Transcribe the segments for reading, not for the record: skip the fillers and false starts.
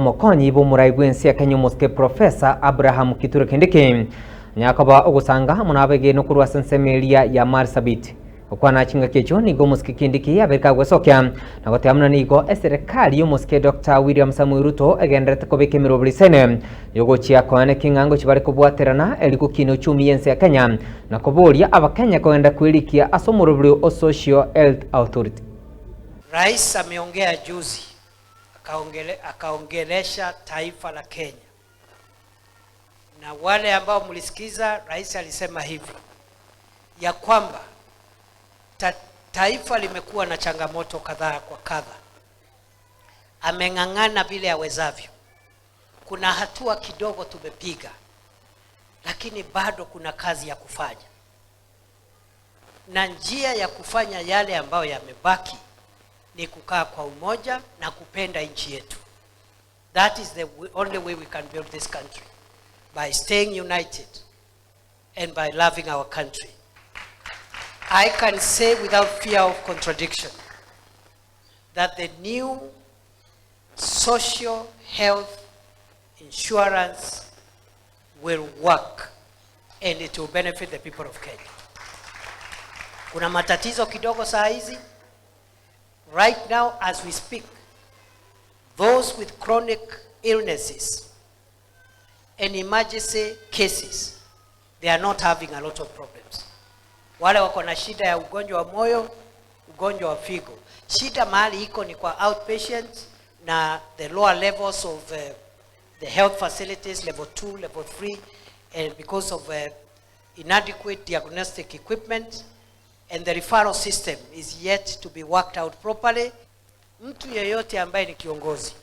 Omokonyi bw'omorai bw'ense ya Kenya omosike Professor Abraham Kithure Kindiki nyakoba ogosanga amo nabegeno korwa ase ensemo eria ya Marsabit. Gokwana chingaki echio nigo omosike Kindiki abereka agwesokia na goteba buna nigo eserekari y'omosike Doctor William Samoei Ruto egendererete kobeka emeroberi isene yogochia koaneki ng'a ngochia bare kobwaterana eri gokina uchumi y'ense ya Kenya na koboria abakenya kogenda kwerikia ase omoroberi o Social Health Authority. Rais ameongea juzi akaongelesha taifa la Kenya, na wale ambao mlisikiza, rais alisema hivi ya kwamba taifa limekuwa na changamoto kadhaa kwa kadha. Ameng'ang'ana vile awezavyo. Kuna hatua kidogo tumepiga, lakini bado kuna kazi ya kufanya, na njia ya kufanya yale ambayo yamebaki ni kukaa kwa umoja na kupenda nchi yetu. That is the only way we can build this country, by staying united and by loving our country. I can say without fear of contradiction that the new social health insurance will work and it will benefit the people of Kenya. Kuna matatizo kidogo saa hizi. Right now as we speak, those with chronic illnesses and emergency cases, they are not having a lot of problems. Wale wako na shida ya ugonjwa wa moyo, ugonjwa wa figo. Shida mahali iko ni kwa outpatients na the lower levels of the health facilities, level 2, level 3, and because of inadequate diagnostic equipment and the referral system is yet to be worked out properly. Mtu yeyote ambaye ni kiongozi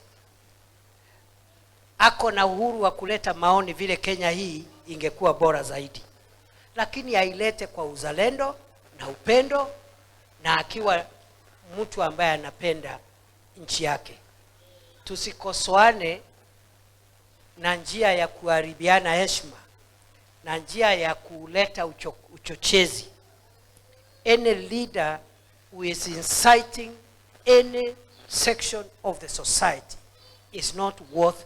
ako na uhuru wa kuleta maoni vile Kenya hii ingekuwa bora zaidi, lakini ailete kwa uzalendo na upendo na akiwa mtu ambaye anapenda nchi yake. Tusikosoane na njia ya kuharibiana heshima na njia ya kuleta uchochezi. Any leader who is inciting any section of the society is not worth